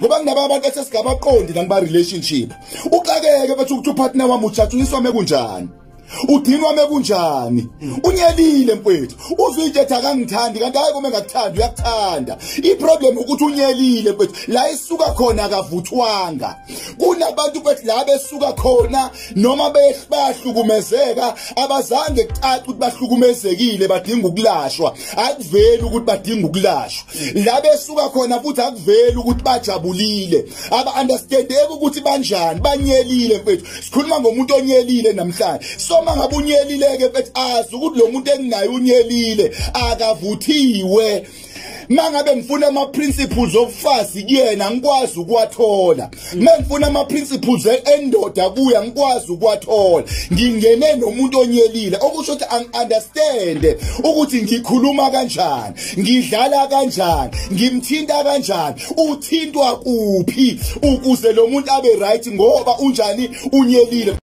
Ngoba kunaba abantu esesigabaqondi la ngiba relationship. Uxakeke bethu ukuthi upartner wami ujatshuliswa mekunjani, udinwa mekunjani, unyelile mfethu, uzuyitshetha akangithandi kanti hayi kuma engakuthandi uyakuthanda. Iproblem ukuthi unyelile mfethu, la isuka khona akavuthwanga. Kunabantu mfethu la besuka khona noma bayahlukumezeka, abazange kucace ukuthi bahlukumezekile badinga ukulashwa, akuveli ukuthi badinga ukulashwa. La besuka khona futhi akuveli ukuthi bajabulile, aba understandeki ukuthi banjani, banyelile mfethu. Sikhuluma ngomuntu onyelile namhlanje. So mangabe unyelile ke mfethu, azi ukuthi lo muntu enginaye unyelile, akavuthiwe. Mangabe ngifuna ama principles obufazi kuyena ngikwazi ukuwathola, mengifuna ama principles endoda kuya ngikwazi ukuwathola. Ngingene nomuntu onyelile, okusho ukuthi angi-understand ukuthi ngikhuluma kanjani, ngidlala kanjani, ngimthinta kanjani, uthintwa kuphi ukuze lo muntu abe right, ngoba unjani, unyelile.